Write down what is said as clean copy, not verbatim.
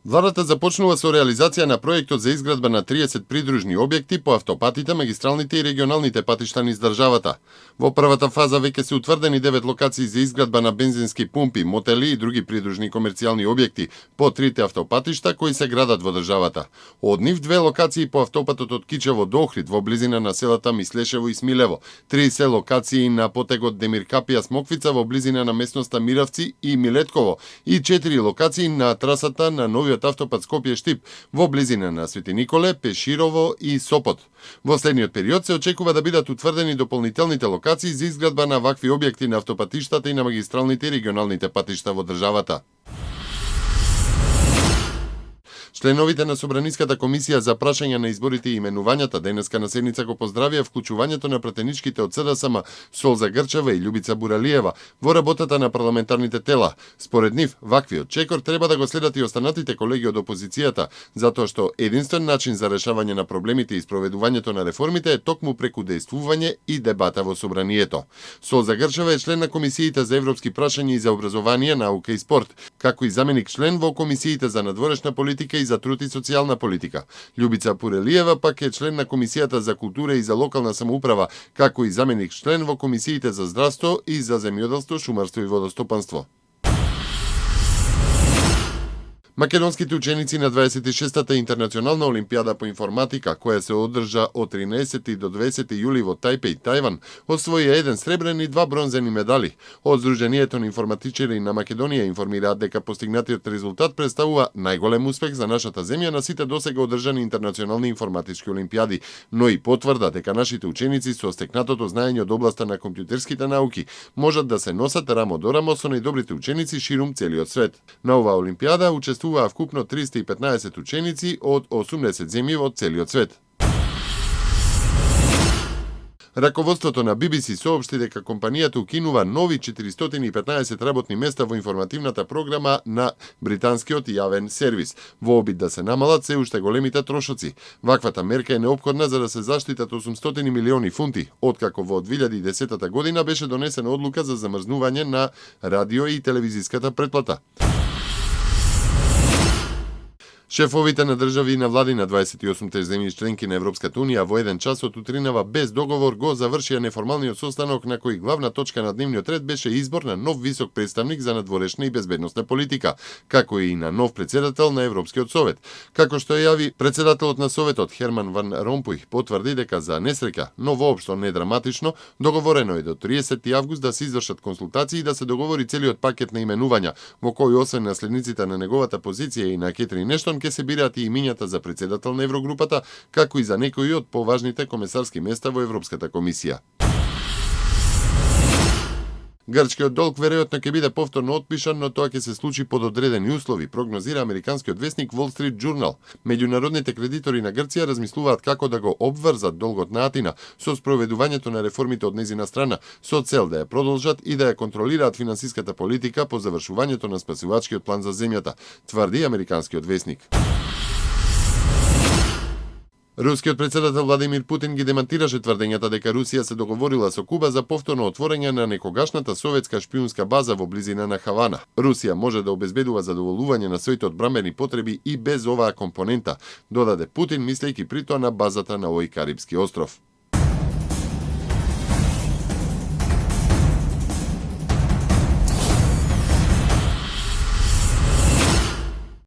Владата започнува со реализација на проектот за изградба на 30 придружни објекти по автопатите, магистралните и регионалните патишта низ државата. Во првата фаза веќе се утврдени 9 локации за изградба на бензински пумпи, мотели и други придружни комерцијални објекти по трите автопатишта кои се градат во државата. Од нив 2 локации по автопатот од Кичево до Охрид во близина на селата Мислешево и Смилево, 30 локации на потегот Демиркапија Смоквица во близина на местноста Миравци и Милетково и 4 локации на трасата на новиот автопат Скопје-Штип во близина на Свети Николе, Пеширово и Сопот. Во следниот период се очекува да бидат утврдени дополнителните локации за изградба на вакви објекти на автопатиштата и на магистралните и регионалните патишта во државата. Членовите на Собраниската комисија за прашања на изборите и именувањата денеска на седница го поздравија вклучувањето на пратеничките од СДСМ Солза Грчева и Љубица Буралиева во работата на парламентарните тела. Според нив, ваквиот чекор треба да го следат и останатите колеги од опозицијата, затоа што единствен начин за решавање на проблемите и спроведувањето на реформите е токму преку дејствување и дебата во Собранието. Солза Грчева е член на комисиите за европски прашања и за образование, наука и спорт, како и заменик член во комисиите за надворешна политика и за труд и социјална политика. Љубица Пурелиева пак е член на комисијата за култура и за локална самоуправа, како и заменик член во комисиите за здравство и за земјоделство, шумарство и водостопанство. Македонските ученици на 26-та интернационална олимпијада по информатика, која се одржа од 13 до 20 јули во Тајпеј, Тајван, освоија 1 сребрен и 2 бронзени медали. Од Сдруженијето на информатичари на Македонија информираат дека постигнатиот резултат представува најголем успех за нашата земја на сите досега одржани интернационални информатички олимпијади, но и потврда дека нашите ученици со стекнатото знаење од областа на компјутерските науки можат да се носат рамо до рамо со најдобрите ученици ширум целиот свет. На оваа олимпијада учествуваа вкупно 315 ученици од 80 земји во целиот свет. Раководството на BBC соопшти дека компанијата укинува нови 415 работни места во информативната програма на британскиот јавен сервис, во обид да се намалат се уште големите трошоци. Ваквата мерка е неопходна за да се заштитат 800 милиони фунти, откако во 2010 година беше донесена одлука за замрзнување на радио и телевизиската претплата. Шефовите на држави и на влади на 28 земји членки на Европската унија во 1 час од утринава без договор го завршија неформалниот состанок на кој главна точка на дневниот ред беше избор на нов висок представник за надворешна и безбедносна политика, како и на нов председател на Европскиот совет. Како што јави председателот на советот Херман ван Ромпуј, потврди дека за несреќа, но воопшто не драматично, договорено е до 30 август да се извршат консултации и да се договори целиот пакет на именувања, во кој освен наследниците на неговата позиција и на Кетрин Ештон ќе се бираат и имињата за председател на Еврогрупата, како и за некои од поважните комесарски места во Европската комисија. Грчкиот долг веројатно ќе биде повторно отпишан, но тоа ќе се случи под одредени услови, прогнозира американскиот весник Wall Street Journal. Меѓународните кредитори на Грција размислуваат како да го обврзат долгот на Атина со спроведувањето на реформите од нејзина страна, со цел да ја продолжат и да ја контролираат финансиската политика по завршувањето на спасувачкиот план за земјата, тврди американскиот весник. Рускиот председател Владимир Путин ги демантираше тврдењата дека Русија се договорила со Куба за повторно отворање на некогашната советска шпиунска база во близина на Хавана. Русија може да обезбедува задоволување на своите одбранбени потреби и без оваа компонента, додаде Путин, мислејќи при тоа на базата на овој карипски остров.